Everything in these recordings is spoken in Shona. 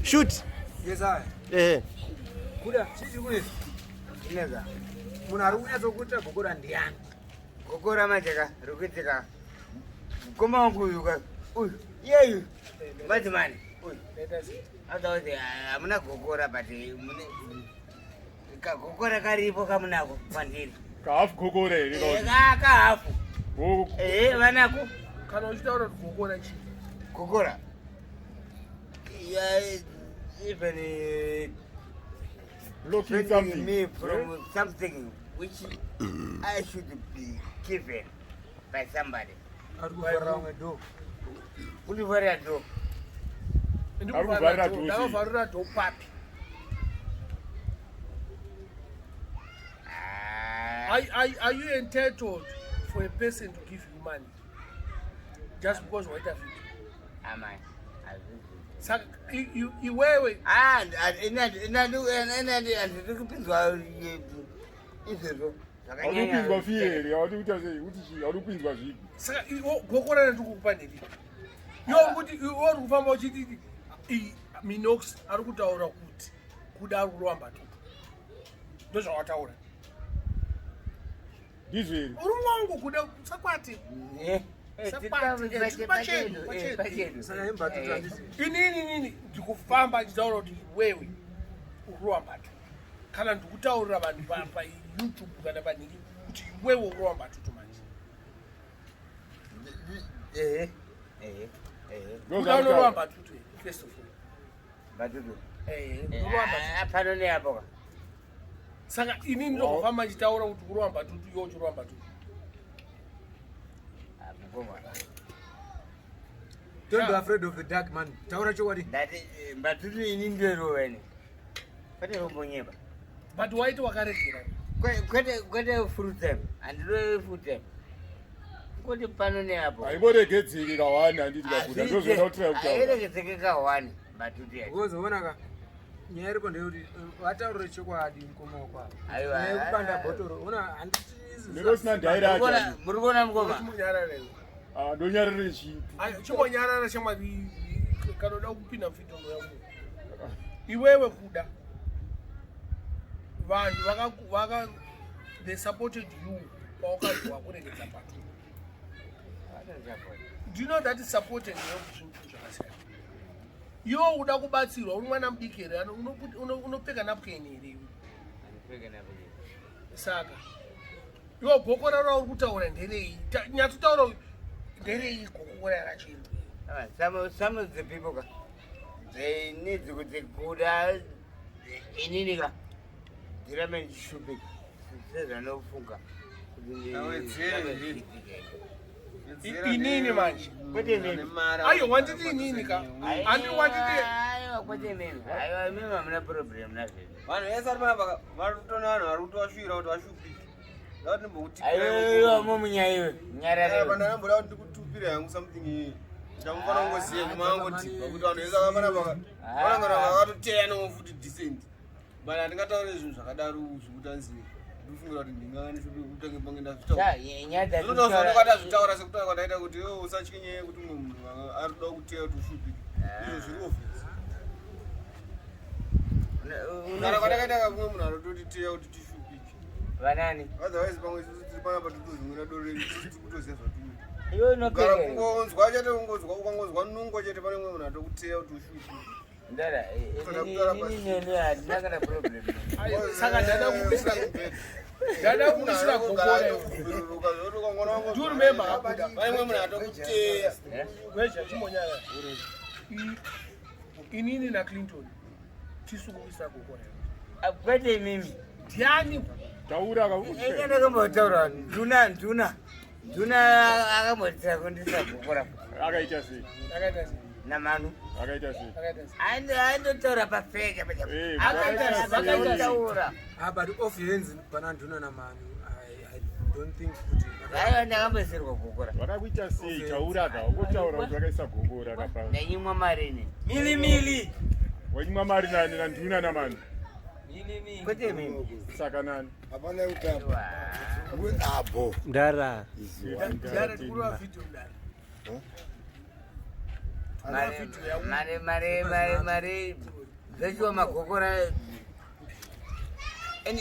Shoot. Yes, I. Ehe. Kuda, chii kunetsa? Ineza. Munhu ari kunyatsokuita gokora ndiani? Gokora manje ka rikuitika. Mukoma wangu uyu ka. Uyu. Iyeyu. Madzimani. Uyu. Otherwise hamuna gokora but mune kagokora karipo kamunako kwandiri. Kahafu gokora here? Eh, kahafu. Eh, vanako. Kana uchitaura kuti gokora chii? Gokora. Yeah, even blocking something me from something which I should be given by somebody. Ari kuvharira umwe door. Kundivharira door. Ndikuvharira door. Ndakavharira door papi? Are you entitled for a person to give you money just because waita video? Amai. Saka iwewe Ah, handidi kupinzwa izvozvo. Haudi kupinzwa fee here? Haudi kuita sei? Kuti chii? Haudi kupinzwa zvipi? Saka gokora randiri kukupa nderipi? Iwe kuti iwe uri kufamba uchiti Minox ari kutaura kuti kuda ari kurova mbatutu. Ndozvawataura. Ndizvo here? Uri wangu kuda sakwati. Inini nini ndikufamba ndichitaura kuti iwewe uri mbatutu. Kana ndikutaurira vanhu paYouTube kana panhiri kuti iwewe uri mbatutu manje. Kuda unorova mbatutu first of all. Mbatutu. Unorova mbatutu. Pano neapo ka. Saka inini ndokufamba ndichitaura kuti kurova mbatutu iwe uchirova mbatutu. Don't be afraid of the dark man. Taura chokwadi. Ndati mbatutu ini ndorova ini. Kwete kumbonyepa. But waiti wakaregera. Kwete kwete full time. Handirove full time. Kuti pano neapo. Haimboregedzeki kahwani handiti kabuda. Ndozvoda kutira kutaura. Hairegedzeki kahwani mbatutu yacho. Ugozoona ka nyaya iripo ndeyekuti vataurire chokwadi mukoma wako apa. Aiwa. Nyaya yekubanda bhotoro. Ona handiti Ndosina ndaira acho. Muri kuona mukoma? Ah, ndonyarire chii? Ayo chimbonyarara shamwari kana uda kupinda mufitondo yangu. Iwewe kuda. Vanhu vaka they supported you pawakazwa kuregedza mbatutu. Do you know that support and help zvinhu zvakasiyana? Iwe uda kubatsirwa uri mwana mudiki here unopfeka napkin here iwe? Saka iwe gokora rauri kutaura nderei? Nyatsotaura nderei gokora racho iri? Some of the people ka they need kuti kuda inini ka ndirambe ndichishupika sezvanofunga kuti Inini manje kwete mimi. Ayo wanditi inini ka andi wanditi Aiwa kwete mimi. Aiwa mimi hamuna problem nazvo. Vanhu vese vari panapa vari kutona vanhu vari kutovashuvira kuti vashupike. Nda kuti Aiwa momunyaiwe nyarara. ndimbokuti kuti ndikutupire hangu something iyi. Ndamufana kungoziva kumangoti pakuti vanhu vese vakanapa vanangana vakatoteya newo futi decent. But handingataure zvinhu zvakadaro zvekuti anzi ndikufungira kuti ndinganishupe kutange pange ndazvitaura. Ndozvitaura sekutaura kwandaita kuti iwe usatye nyaya yekuti mumwe munhu ari kuda kuteya kuti ushupike. Izvo zviri obvious. Kana kwandakaita kamwe munhu anototiteya kuti tishupike. Vanani? Otherwise pamwe isusu tiri panapa totozvimwira doro redu tiri kutoziva zvatinoita. Iwe unopfeka. Gara kungonzwa chete ungonzwa ukangonzwa nungo chete pane mumwe munhu atokuteya kuti ushupike. Ndara, inini neni handina kana problem. Saka ndada kuisira gokora. Do you remember kabuda? Pane mumwe munhu atokuteya. Gweja chimbonyarara. Inini naClinton tisu kuisira gokora. Kwete imimi. Ndiani? Taura ka. Enge ndakambotaura nduna nduna. Nduna akambotira kundisa gokora. Akaita sei? Akaita sei? Namanu. Akaita sei? Akaita sei? Aindotaura pafeke. Eh, Akaita. Ah, but off hands pana nduna namanu. I don't think kuti Aiwa ndakambosirwa gokora. Vakakuita sei? Taura ka. Ungotaura kuti vakaisa gokora kapa. Ndanyimwa mari ini. Mili mili. Wanyimwa mari nani nanduna namanu? Kwete mimi. Saka nani? Hapana kutamba. Abo. Ndara. Ndara tikurova video ndara. Mari mari mari mari mari. Zvechiwa magokora.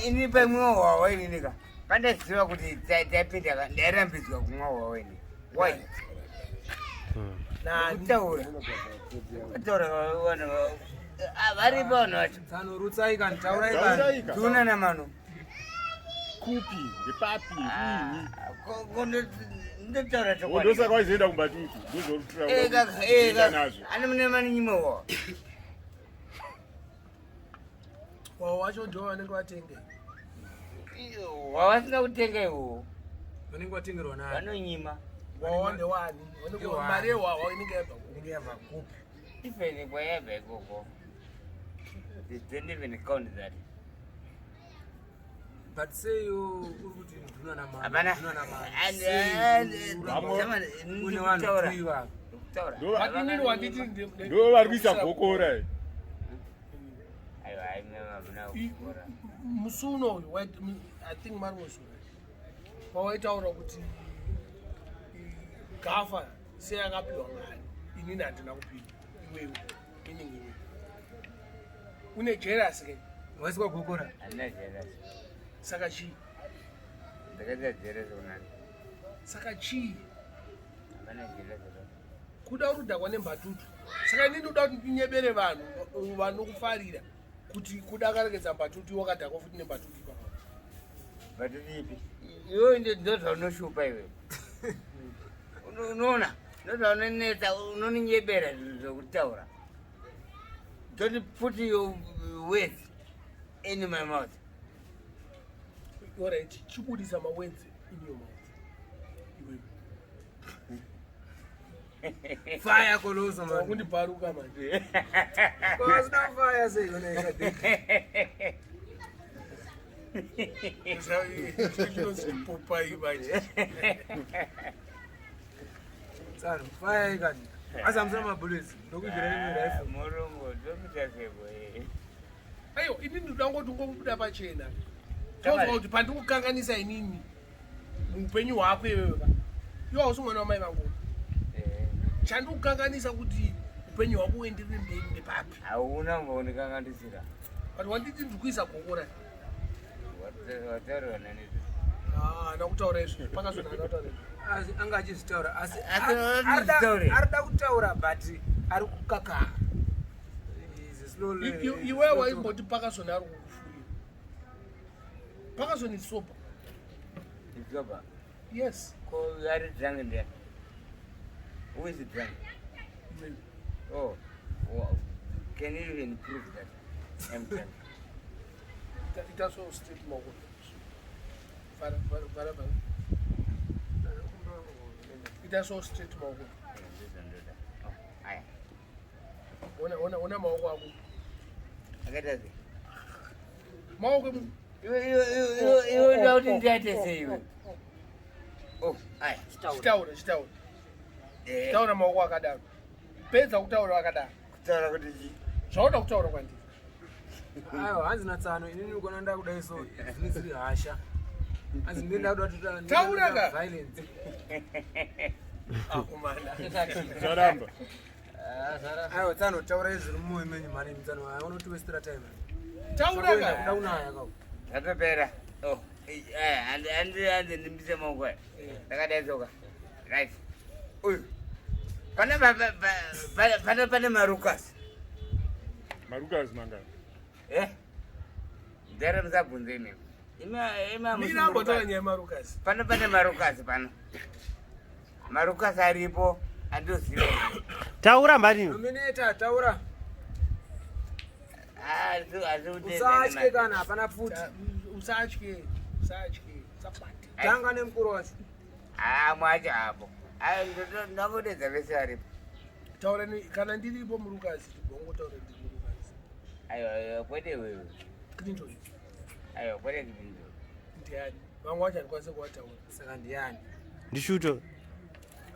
Ini paimwiwa hwawa inini ka. Pandaziva kuti taipinda ka ndairambidzwa kumwa hwawa ini. Why? Nani? Kutaura. Kutaura vanhu varipo vanhu vacho. Tsano rutsai kani taurai kani. Tauraika. Tiona namano. Kupi, ngepapi, ngiini. Ndotaura chokwadi. Ndosaka waizoenda kumbatutu. Eh, kaka, eh, Ndozvokuenda kaka. nazvo. Ani mune maninyimwe hwawa. Wawa wacho ndio vanenge vatenga. Wawasina kutenga iwowo. Vanenge vatengerwa nani? Vanonyima. Wawa ndewani? Vanenge Ndewani. mari yewawa inenge yabva kupi? Inenge yabva kupi? Even kwayabva ikoko. They don't even count that. But sei uri kuti nduna namano. Hapana. Nduna namano. And- Sei and- uri- Jamani, Une vanhu ndikutaura. tui vava. Ndikutaura. Ndo- But inini wanditi Ndo vari kuisa gokora. eh. Aiwa, haina hamuna kukora. Musi unoyu I think mari wezuva pawaitaura kuti gafa sei akapiwa mari inini handina kupiwa iwewe meaning iwewe une jerasi ke Waiswa gokora. Handina jealous. Saka chii? Ndakaita jealous kunani? Saka chii? Hapana jealous at all. Kuda urudhakwa nembatutu, saka inini uda kuti ndinyebere vanhu vanokufarira kuti kuda akarekedza mbatutu, iwe wakadhakwa futi nembatutu ipapo? But ipi? Iwe ndozvaunoshupa iwe. Unoona? Ndozvaunonetsa, unoninyebera zvinhu zvekutaura. Don't put your words in my mouth. Alright, chibudisa mawords in your mouth iwewe. Fire koloso man. Wakundibharuka manje. Kwasina fire sei yona ikadhi. Chinonzi manje. Tsano fire ikani. Asi hamusina mabullets. Ndokugira rimwe rifle. Murungu, ndokuita sebo. Aiwa, inini ndoda ngoti ungobuda pachena tozwa kuti pandikukanganisa inini muupenyu hwako iwewe ka, iwe hausi mwana wamai vangu, chandikukanganisa kuti upenyu hwako uenderere mberi nepapi? Hauna mbondikanganisira. But wanditi ndikuisa gokora. Wataurwa nani? Haana kutaura izvo, pakazona haana kutaura izvo. Asi anga achizvitaura asi Asi azvitaure. arida kutaura but ari kukaka. Is a slow Iwewe slow waimboti Pakazona ari kukufurira. Pakazona is sober. Isoba. Yes. Ko ari drunk ndiani? Who is drunk? Iwewe. Oh, wow. Can you even prove that I'm drunk? Ita so straight maoko. Vhara, vhara, vhara, vhara. Ita so straight maoko. Ndizvo. Oh, aya. Ona, ona, ona maoko ako. Akaita sei? Maoko Iwe iwe iwe iwe unoda kuti ndiaite sei iwe? Oh, aya. Chitaura, chitaura. Eh, Taura maoko akadaro. Pedza kutaura akadaro. Kutaura kuti chii? Zvauda kutaura kwandiri. Aiwa, hanzi natsano inini ukona ndakudai so dzine dziri hasha, hanzi ndine ndakuda kutoita Taura ka. violence. Akomana. Zvaramba. Aiwa tsano, taurai zviri mumwoyo menyu mhani imi tsano, unotiwestera time. Taura kuda ka. kunaya kako. Zvatopera. Oh, aya, handi handi handi ndimbise maoko aya. Ndakadai tsoka. Right. Uyu. Pana pana pane marukas. Marukas mangani? Eh? Ndere musabvunze imimi. Imi imi hamusi Mira, ambotaura marukasi. nyaya yemarukasi. Pano pane marukasi pano. Marukasi aripo andoziva. Taura mhani. Nominata, taura. Usatye kana hapana pfuti. Usatye, usatye, usakwate. Tanga nemukuru wacho. Amwe acho apo. Ndangotedza vese varipo. Taura kana ndiripo murukasi, bongotaura ndiri murukasi. Aiwa, aiwa, kwete wewe. Clinton. Aiwa, kwete Clinton. Ndiani? Vamwe vacho handikwanise kuvataura. Saka ndiani? Ndishuto.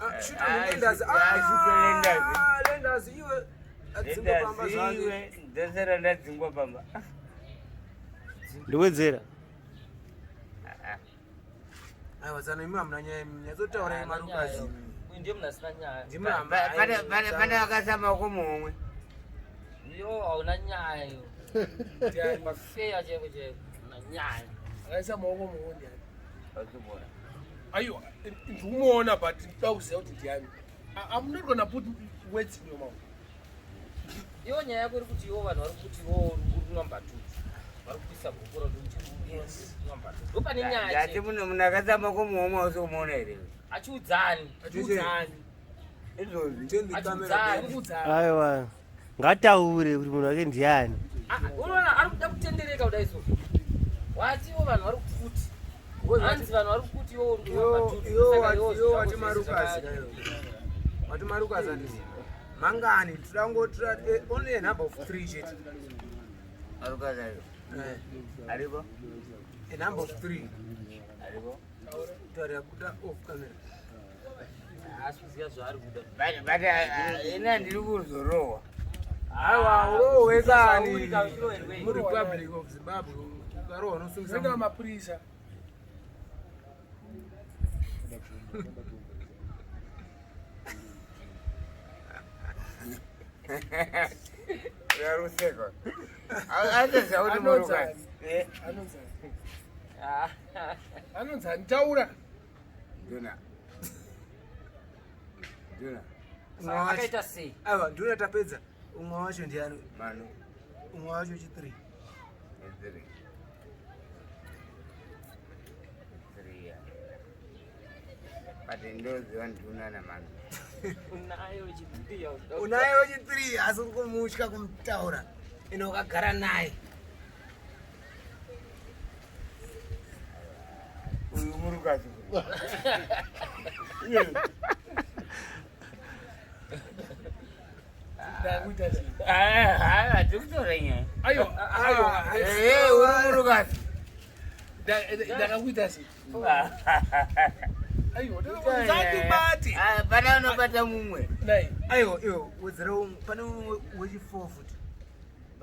Ah, Shuto Ah, ndiLenders. Ah, Shuto Lenders. Ah, Lenders iwe adzingwa pamba zvake. Iwe ndosera ndadzingwa pamba. Ndiwedzera. Aiwa tsano, imi hamuna nyaya imi, nyatsotaurai marukasi imi. Uyu ndiye munhu asina nyaya. Ndimi hamba- Pane vakasa maoko muhomwe. Yo hauna nyaya yo. Pafeya chaiko chaiko hauna nyaya. Akaisa maoko muhomwe ndiani? Aiwa, ndikumuona but ndikuda kuziva kuti ndiani. I'm not gonna put words in your mouth. Iwo nyaya yako iri kuti iwo vanhu vari kuti iwo uri kunwa mbatutu. Vari kupisa gokora kuti Yes. kunwa mbatutu. Ndopane nyaya Ndati chete. munhu munhu akaisa maoko muhomwe hausi kumuona here? Achiudzani. Achiudzani. Izvozvi. Turn the camera Achiudzani. back. Akuudzani. Aiwa, ngataure kuti munhu wake ndiani. Ah, unoona ari kuda kutendereka kudai so. Wati iwo vanhu vari kuti. Hanzi vanhu vari kuti iwo uri kunwa mbatutu. Saka iwo Iwo zvako wati zvese marukasi wati marukasi andisi mangani toda kungotora only a number of three chete. Arikukazayo. Aripo? A number of three. Aripo? Taura kuda off camera. Haasi kuziva zvaari kuda. But ini handiri kuzorohwa. Aiwa, urohwe kani. Usaurika, uchirohwerwei? MuRepublic of Zimbabwe ukarohwa unosungisa Zenda munhu. mapurisa. Uri kuseka. Atoziva kuti murukasi. Anonzani. Ah. Anonzani taura. Nduna. Nduna. Umwe wacho- Akaita sei? Aiwa, ndiona tapedza. Umwe wacho ndiani? Manu. Umwe wacho chi 3. Three. Three, yeah. But ndoziva nduna namanu. Unayo chitiri yauda. Unaye wechi 3 asi uri kumutya kumutaura. Ine wakagara naye. Uyu murukasi. Ndakuita sei? Hatikutora nyaya. Aiwa, aiwa. Eh, uri murukasi. Ndakakuita sei? Aiwa, ndakandibate. Ah, Pana unobata mumwe. Nai. Aiwa, iwe wedzera umwe. Pane umwe wechi 4 futi.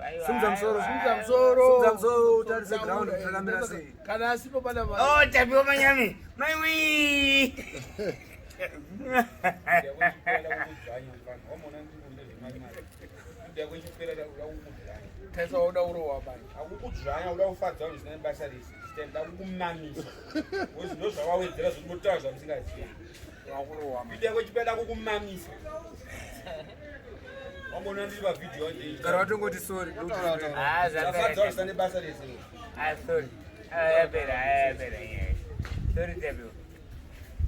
Aiwa, Simudza musoro. aiwa. Simudza musoro. Simudza musoro utarise Taura, ground kuti rakamira sei. Kana asipo pana Oh, tapiwa manyami. Maiwi. Taisa wauda urohwa bani. Akukudzvanya uda kufadza vanhu zvisina basa rese. This ndakukumamisa. Ndo zvawawedzera zvinotaura zvamusingazivi. Wakurohwa. Video yako ichipera kukumamisa. Wambona ndiri pavhidhiyo Gara watongoti sorry. Ah, Zvafadza zvapera. vanhu zvisina basa rese. Ah, sorry. Ah, yapera, ah, yapera nyaya. Sorry, tapiwa.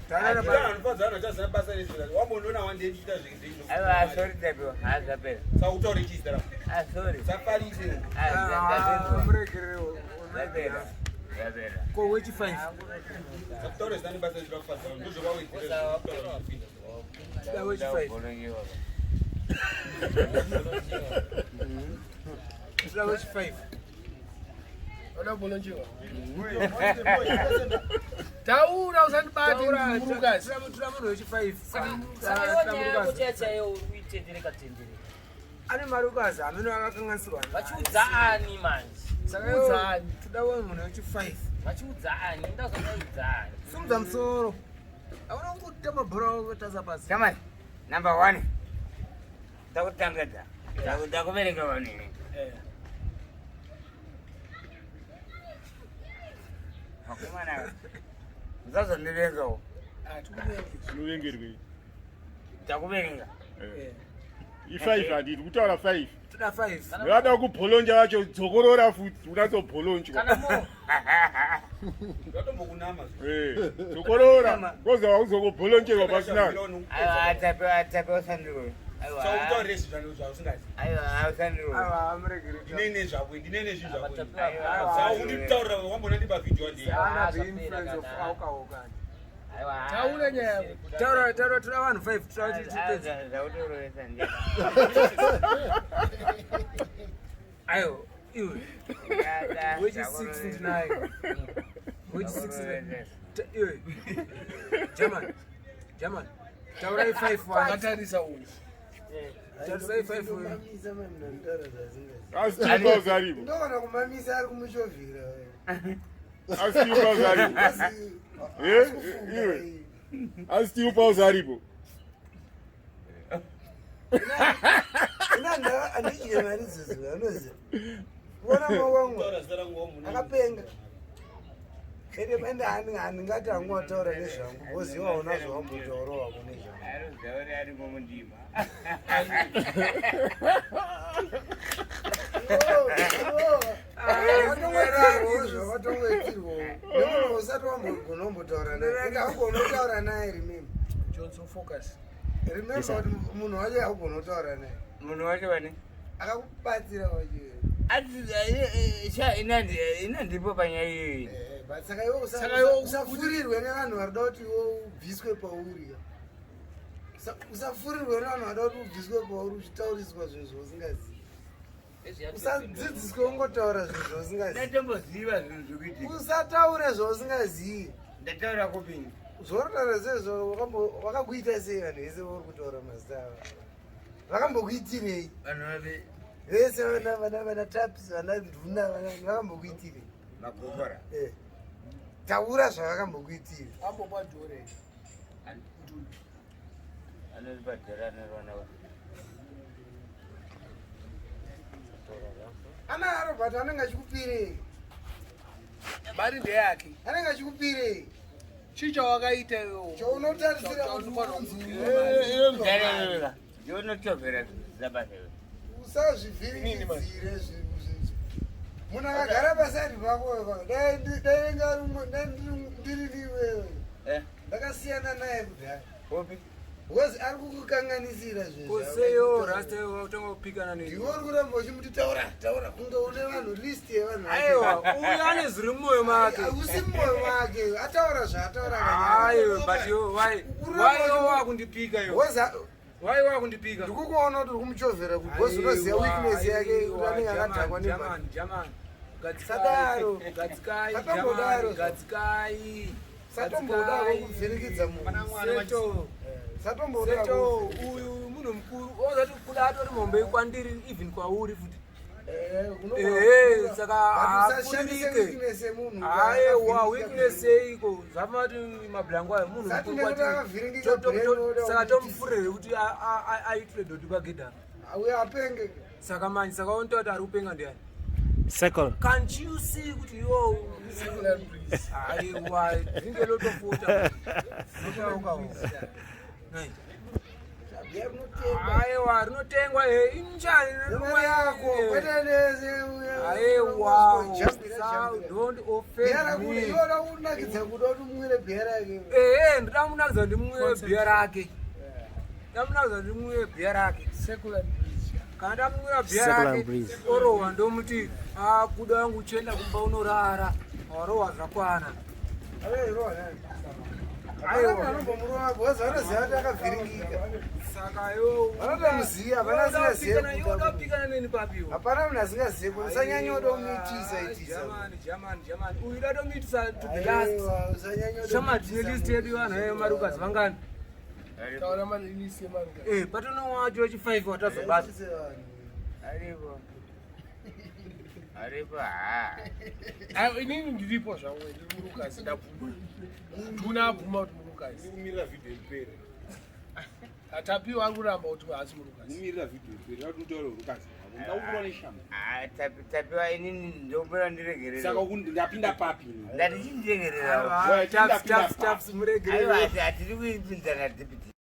Taura Vanhu vanofadza vanhu vachazina basa rese. Wambondiona wandei ndichiita zvinhu. Aiwa, ah, sorry, tapiwa. Ah, zvapera. Saka utaure chizita rako. Ah, sorry. Safarise. Ah, zvapera. Muregerewo. Zvapera. Zvapera. Ko wechi 5. Saka utaure zvisina basa rese zvakufadza vanhu. Ndozvawawedzera zvinotaura. Da wechi 5. Bolonyewa. Da wechi 5. Wauda bolonjewa. Taura usandibate murukasi. Toda munhu wechi 5. Saka iwo nyaya yako chaiyo chaiyo uri kuitendereka tendereka. Ane marukasi amene akakanganisirwa. Vachiudza ani manje? Saka iwo toda munhu wechi 5. Vachiudza ani? Ndazvakaudza ani? Simudza musoro. Hauna kungotamba bhora wakatasa pasi. Samani, number one. Takutangedza. Takuverenga vanhu ini. Vakomana, musazondivengawo. Zvinovengerwei? Takuverenga. I5 handiti kutaura 5. Toda 5. Vada kubholonja vacho dzokorora futi unatsobholonjwa. Kana mo Eh, dzokorora koza wauzokubholonjerwa pasina. Aiwa, atape atape usandirowe. Aiwa. Aiwa, usandirowe. Aiwa, muregerere. Ana the influence of alcohol kani. Taura nyaya yako. Taura taura toda vanhu 5 toda kuti tipedze. Zvautorovesa ndiye. Aiwa, iwe. Wechi 6 ndinaye. Wechi 6 iwe. German. German. Taurai 5 1. Akatarisa uyu. Tarisai 5 uyu. Asi tiri aripo. Ndogona kumamisa ari kumushovhira. Asi tiri aripo. Eh, iwe. Asi tiri pauza aripo. Handidye mari idzodzo, anoziva kuona maoko angu akapenga. Ende handingati hangu wataura nezvangu because iwe hauna zvawambotaura wako nezvangu. Anoziva kuti arimo mundima. Wakatongoitirwawo zvawakatongoitirwawo nemunhu usati wambogona kumbotaura naye, ende haugona kutaura naye, remember. Johnson, focus. Remember kuti munhu wacho haugona kutaura naye. Munhu wacho vane Akakubatsira wacho. Sha, ina ndipo panyaya iyoyi. But saka iwe Saka iwe usafurirwe nevanhu vari kuda kuti iwe ubviswe pauri. Usafurirwe nevanhu vada kuti ubviswe pauri uchitauriswa zvinhu zvausingazivi. Usadzidziswe ungotaura zvinhu zvausingazivi. Ndatomboziva zvinhu zvikuitika. Usataure zvausingazivi. Ndataura kupini? Zvauritaura sezvo vakakuita sei vanhu vese vauri kutaura mazita ava? Vakambokuitirei? Vanhu vapi? Vese vana Taps, vana Nduna, vakambokuitirei? Magokora. Taura zvavakambokuitira. Ambopa dhore. Anotibhadhara anorwana. Ana Arobert anenge achikupirei? Mari ndeyake. Anenge achikupirei? Chii chawakaita iwewe? Chaunotarisira kuti Ndarerera. Ndionotobvera zabasa iwe. Usazvivhiringidzire zvinhu. Munhu akagara paside pako, dai dai ndiri iwewe, ndakasiyana naye kudhaya. Upi? Because ari kukukanganisira zvinhu. Koseyo rasta watanga kupikana Ndiwe uri kuramba uchimuti taura, taura, kunge une vanhu, list yevanhu. Aiwa, uyu ane zviri mumwoyo make. Usi mumwoyo make, ataura zvaataura. Aiwa, but yo why yo wakundipika yo? Why wakundipika? Ndikukuona kuti uri kumuchovhera because unoziva weakness yake, kuti anenge akadhakwa German, German. Sadaro. Gadzikai, Satombodaro. German, gadzikai. Satombodaro kuvhiringidza munhu. Seto. Satombodaro. Seto, uyu munhu mukuru. Ozati kuda atori mombe kwandiri, even kwauri futi. Ehe, saka Usashandise haafurike. weakness yemunhu. Aiwa, weakness yeiko? Zvafana kuti mablango ayo munhu Sati mukuru nekuti kwatiri. akavhiringika brain, oda Saka kuti- tomufurire kuti aitire dhodhi pagedhara. Uyo apenge. Saka manje, saka unotaura kuti ari kupenga ndiani? Second. Can't you see kuti yo aiwa, drink a lot of water. Bhiya rinotengwa. Aiwa, rinotengwa injani? Nemari yako, kwete nese. Aiwa, Jambira, jambira. don't Bhiya offend rako, me. iwe unoda kunakidza kuda kuti umwire bhiya rake. Ehe, ndoda munakidza kuti ndimwire bhiya rake. Ndamunakidza kuti ndimwire bhiya rake. Secular breeze. Kana ndamwira bhiya Secular rake, breeze. orohwa, ndomuti, "Ah, kuda wangu, uchienda kumba unorara, warohwa zvakwana." Aiwa, Aiwa. anombomurova because vanoziva kuti akavhiringika. Saka yo Vanotomuziva, hapana asingazive iwe udapikana neni papiwo? Hapana munhu asingazive kuti usanyanya kuda kumuitisa itisa. Jamani, jamani, jamani, uyu datomuitisa to the last. Aiwa, usanyanya kuda Shama, tine kumuitisa. list yedu vanhu vemarukazi vangani? Taura malist emaruka. Patone wacho wechi5 watazobata. Itise vanhu. Aripo. Aripo ha. Aiwa, inini ndiripo zvangu, ndiri murukasi, ndabvuma. Nduna abvuma kuti murukasi. Kumirira vhidhiyo ipere. Atapiwa ari kuramba kuti haasi murukasi. Kumirira vhidhiyo ipere. Kuti utaure urukazi. Ndakukurwa neshamba. Ah, Tapiwa, inini ndombora ndiregerera. Saka ndapinda papi ini? Ndati chindiregerera. Taps, taps, taps, muregerere. Aiwa, hatiri kuipinzana dhipiti.